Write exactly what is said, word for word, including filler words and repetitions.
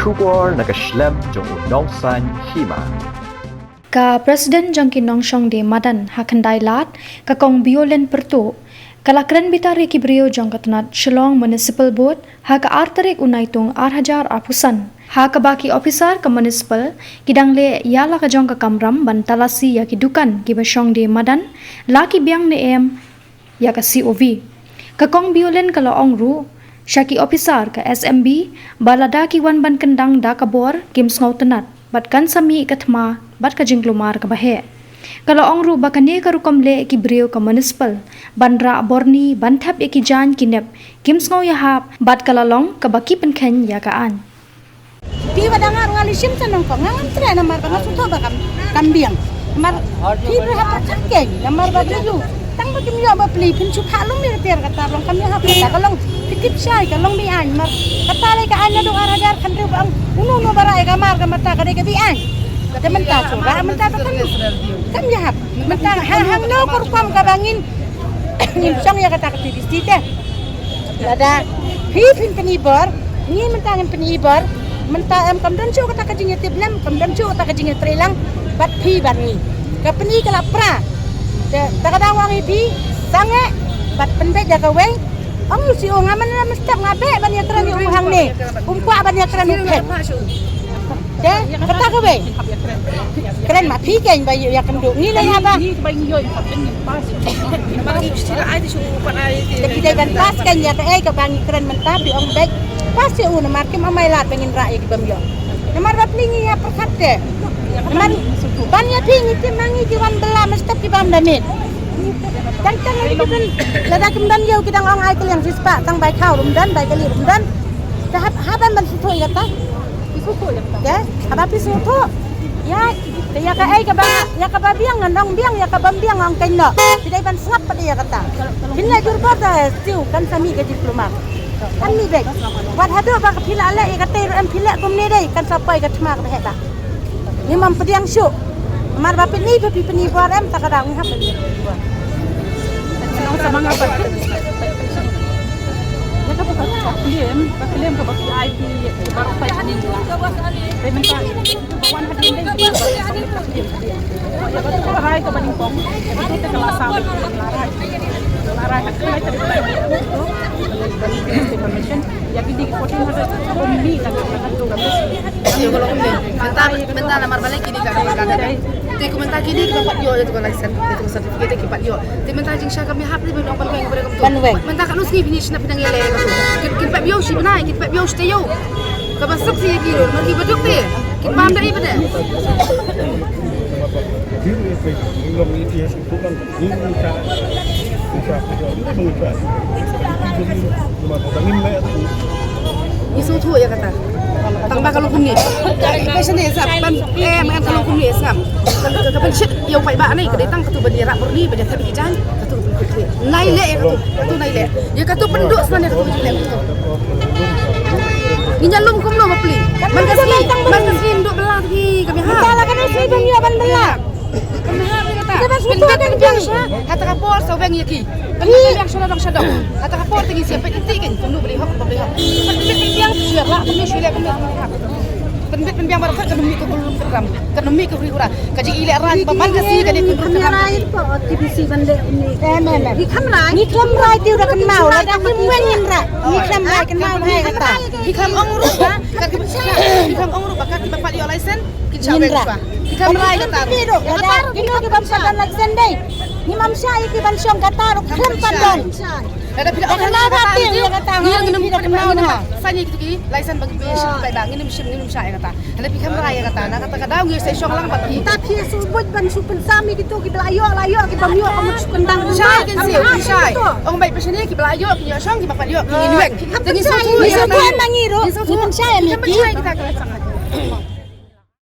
Khubor na ka shlem jong u Nongsaiñ Hima. Ka President jong ki nongshong die madan ha Khyndai Lad, ka Kong Biolin Pyrtuh, ka la kren bitar ïa ki briew jong ka tnat Shillong Municipal Board ha ka ar tarik u Naitung ar hajar arphew san, ha kaba ki ophisar ka Municipal ki dang leh ïa la ka jong ka kamram ban talasi ïa ki dukan kiba shong die madan, la ki biang ne em ïa ka C O V. Ka Kong Biolin ka la ong ruh sha ki ophisar ka S M B ba lada ki wan ban kyndang da ka bor, kim sngewtynnat bad kan sa mih ka thma bad ka jingkulmar kaba heh. Ka la ong ruh ba kane ka rukom leh ki briew ka Municipal ban rah borni ban thep ïa ki jaiñ ki nep, kim sngew ïahap bad ka la long kaba ki pynkheiñ ïa ka aiñ. Phi ba dang ngar nga li shim sa nongkong, nga ngam treh namar ba nga sngewthuh ba kam, kam biang. Namar phi ba hap ka keng namar ba phi ju tang ba kim ïoh ba pli, phin shu phah lum ïa ka tiar ka tar long kam ïoh hap kata ka long phi tip shai ka long mi aiñ. Namar kata lei ka aiñ naduh ar hajar khathynriew ba ong uno uno ba rah ïa ka mar ka mata ka dei ka bi aiñ. Kata mynta shu rah mynta ba kam, kam ïoh hap. Mynta hang hangno ka rukom kaba ngin, ngin shong ïa kata ka T D C te. Lada phi phin pyni bor, ngi mynta ngin pyni bor. Mynta em kam don shuh kata ka jingïatiplem, kam don shuh kata ka jingïatreilang bad phi bad ngi. Ka pyni ka la pra. Te ta ka dang ong ïa phi sangeh bad pynbeit da kawei. Ong u C O nga man la mynstep nga beh ban ïakren ïa u hangne. Um kwah ban ïakren u phet. Te kata kawei. Kren ma phi keiñ ba ïa kynduh ngi lei haba. Te phi dei ban pass keiñ ïa kaei kaba ngi kren mynta phi ong beit. Pass ïa u namar kim ong mai lad ba ngin rah ïa ki bym ïoh. Namar ba phi ngi ïa pyrkhat te. Namar ban ïa phi ngi tip ma ngi ki wan bylla mynstep ki bam da miet. Tang tang ngi ki don lada kim don ïa u ki dang ong ai kylliang shispah tang bai khaw ruh ym don bai kylli ruh ym don. Te hap hap ban sngewthuh ïa kata. Te haba phi sngewthuh ïa, te ïa kaei kaba, ïa kaba biang ngan ong biang, ïa kaba ym biang ong keiñ noh. Phi dei ban sngap pat ïa kata. Phin leh jur bor da siew kan sa mih ka jingkulmar. Kan mih beit. Wat haduh ba ka phi la leh ïa katei ruh em phi leh kumne dei kan sa poi ka thma kaba heh ba. Ngim ym pdiang shuh. Namar ba pyni ba phi pyni bor em ta ka daw ngi hap pyni bor. Nong sa ma nga ba. Ïa kata ka claim, ka claim kaba phi ai phi baroh phi ani. Payment card. Ba wan hadien dei. Ïa kata ka rai kaba nyngkong. Ïa kata ka la saw. La rai. La rai. Information. Ïa kine ki fourteen hundred. Mynta, mynta namar balei kine ka, ka, ka, ka. Te kumta kine ki pat ïoh ïa ka license, ïa ka certificate ki pat ïoh. Te mynta jingshai kam ïahap te ban ong ban weng, ban weng. Mynta ka nus ngi bini shna pynang ïa le ka tu. Kin, kin pat ïoh shi bnai, kin pat ïoh shi taïew. Kaba suk si ïa ki ruh, ma ki baduk te. Kin bam da i bne. Ngi sngewthuh ïa kata. Tang ba ka long kumne. Ka patient ne sap ban em em ka long kumne sap. Ka, ka, ka patient ïa u paidbah ne ka dei tang katu ban ïarap bor ni ban ïa thep ki jaiñ katu. Nai leh ïa katu, katu nai leh. Ïa katu pynduh snan ïa katu jingeh katu. Ngi ïalum kumno ma pli. Man ka sngi, man ka sngi ndu bela ki kami ha. Kita la kami sngi ban ïa ban bela. Kami ha kata. Kita ban sngewthuh kan biang sha. Hata ka por sa weng ïa ki. Kami biang sha dong sha dong. Hata ka por tingi siap pet ti kan kumno beli hok beli hok. Kami biang sha la kami sha la kami. Pynbit pynbiang baroh ka dum mih ka kulun ka ram, ka dum mih ka huri hura. Ka jingïaleh rang ba man ka sngi ka dei ka kulun ka ram. Ngi khlem rai. Em, em, em. Ngi khlem rai. Ngi khlem rai te u da kynmaw lada kim weng ngin rai. Ngi khlem rai kynmaw hai kata. Ngi khlem ong ruh ba ka kim shah. Ngi khlem ong ruh ba ka kim pat ïoh license kin shah weng ruh. Ngi khlem rai kata. Lada kino ki bym pat don license dei. Ngim shah ïa ki ban shong kata ruh khlem pat don. Lada phi da ong kata, ngi ngin ym kynmaw na. Sa ngi ki license ba ngi phi shim paidbah ngin ym shim ngin ym shah ïa kata. Lada phi khlem rai ïa kata na kata ka daw ngi sa shong lang bad phi. Ta phi shu buit ban shu pynsam ïa kito kiba la ïoh la ïoh kiba ym ïoh ka mut shu kyndang. Shai kin siew, shai. Ong bai pynshan ïa kiba la ïoh ki ïoh shong kiba ym pat ïoh ki ngin weng. Te ngi shu tu ngi shu tu ma ngi ruh. Ngi shu tu ma ngi ruh. Ngi pynshai kita ka license.